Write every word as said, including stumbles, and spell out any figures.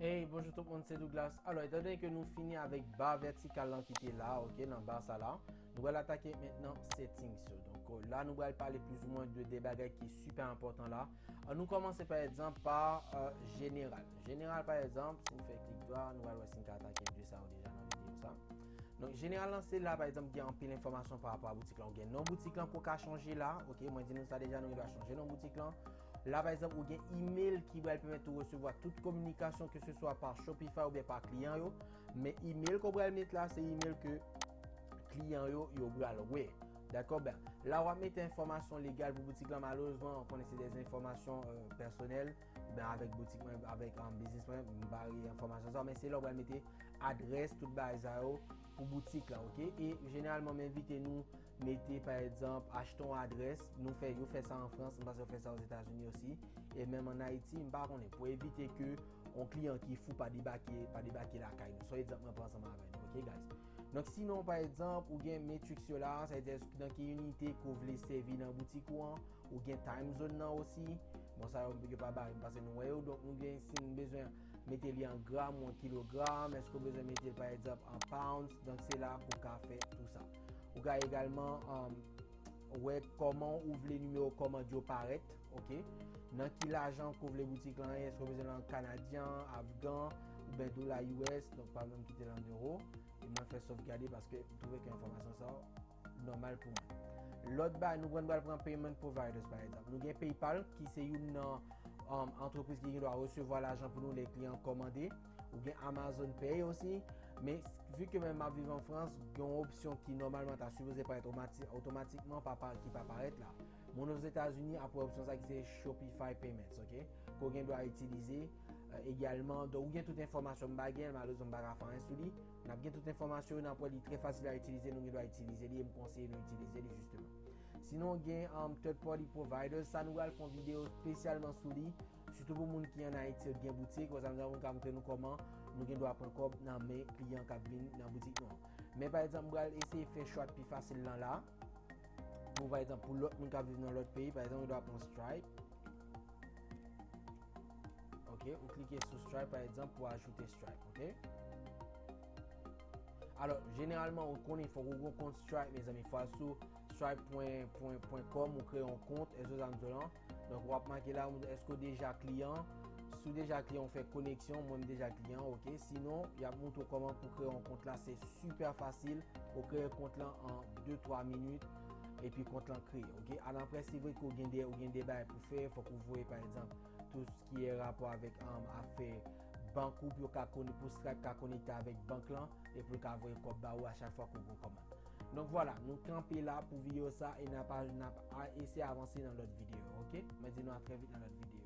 Hey, bonjou tout moun, se Douglas. Alò, etan done ke nou fini avèk ba vètikal lan ki te la, ok, nan ba sa la, nou pral atake mentnan settings yo. Donk, la, nou pral pale plizoumwen de de bagay ki sipè enpòtan la. An nou kòmanse, pa egzanp, pa, euh, jeneral. Jeneral, pa egzanp, si nou fè klik dwa, nou pral wè si nou ka atake de sa yo deja nan videyo sa. Donk, jeneral lan, se la, pa egzanp, gen anpil enfòmasyon pa rapò a boutik lan. Ou gen non boutik lan ke w ka chanje la, ok, mwen di nou sa deja, nou gen dwa chanje non boutik lan. La, pa egzanp, ou gen email ki pral pèmèt ou resevwa tout kominikasyon, ke se swa pa Shopify oubyen pa kliyan yo. Men email ke w pral met la, se email ke kliyan yo, yo pral wè. Dakò? Ben, la, w ap mete enfòmasyon legal pou boutik lan. Malerezman, w konnen se de enfòmasyon, euh, pèsonèl. Ben, avèk boutik mwen, avèk, um, biznis mwen, m bare enfòmasyon sa, men se la w pral mete adrès, tout bagay sa yo pou boutik la, ok? E jeneralman, m envite nou mete, pa egzanp, achte yon adrès. Nou fè, yo fè sa an Frans, m panse yo fè sa Ozetazini osi. E menm an Ayiti, m pa konnen. Pou evite ke yon kliyan ki fou pa debake, pa debake lakay nou. Se yon egzanp mwen pran ansanm avè nou, ok, guys? Donk, sinon, pa egzanp, ou gen matrix yo la, sa vle di nan ki inite ke w vle sèvi nan boutik ou an, ou gen time zone nan osi. Bon, sa yo, yo pa bare m, paske nou wè yo. Donk, nou gen, si nou bezwen mete li an gram ou an kilogram, èske w bezwen mete l, pa egzanp, an pounds, donk se la ke w ka fè tou sa. Ou ka egalman, um, wè kòman ou vle nimewo kòmand yo parèt, ok? Nan ki lajan ke w vle boutik lan ye, èske w bezwen l an kanadyen, afgan, oubyen dola U S, donk pa menm kite l an euro. E mwen fè sovgade paske m twouve ke enfòmasyon sa yo nòmal pou mwen. Lòt bagay, nou pral, pral pran payment providers, pa egzanp. Nou gen PayPal, ki se youn nan, um, antrepriz ki gen dwa resevwa lajan pou nou lè kliyan kòmande. Ou gen Amazon Pay osi. Men, vi ke mwen m ap viv an Frans, gen yon opsyon ki nòmalman ta sipoze parèt omati-, otomatikman, pa, pa, ki pa parèt la. Moun Ozetazini ap wè opsyon sa ki se Shopify Payments, ok? Ke w gen dwa itilize, euh, egalman. Donk, ou gen tout enfòmasyon, m pa gen l, malerezman, m pa ka fè anyen sou li. N ap gen tout enfòmasyon yo, n ap wè li trè fasil a itilize, nou gen dwa itilize li, e m konseye nou itilize li, jisteman. Sinon, gen, um, third party providers, sa nou pral fè yon videyo espesyalman sou li, sitou pou moun ki an Ayiti, yo gen boutik, konsa nou ka montre nou kòman nou gen dwa pran kòb nan men kliyan k ap vin nan boutik nou an. Men, pa egzanp, m pral eseye fè choix pi fasil lan la. Pou, pa egzanp, pou lòt moun k ap viv nan lòt peyi, pa egzanp, yo dwa pran Stripe. Ok, ou klike sou Stripe, pa egzanp, pou ajoute Stripe, ok? Alò, jeneralman, ou konnen, fòk ou gen yon kont Stripe, mezanmi. Fò al sou stripe pwen, pwen, pwen com, ou kreye yon kont, èske w sa m di w lan? Donk, w ap make la, èske w deja kliyan? Si w deja kliyan, ou fè koneksyon, mwen m deja kliyan, ok. Sinon, y ap montre w kòman pou kreye yon kont la, se sipè fasil. Ou kreye kont lan an de, twa minit, epi kont lan kreye, ok. Ann apre, se vre ke w gen de, ou gen de bagay pou fè, fòk ou voye, pa egzanp, tou sa ki gen rapò avèk, um, afè bank ou, pou yo ka kone-, pou Stripe ka konekte avèk bank lan, e pou l ka voye kòb ba ou a chak fwa ke w gen kòmand. Donk, vwala, nou kanpe la pou videyo sa, e n ap, n ap a-, eseye avanse nan lòt videyo, ok? Mwen di nou a trè vit nan lòt videyo.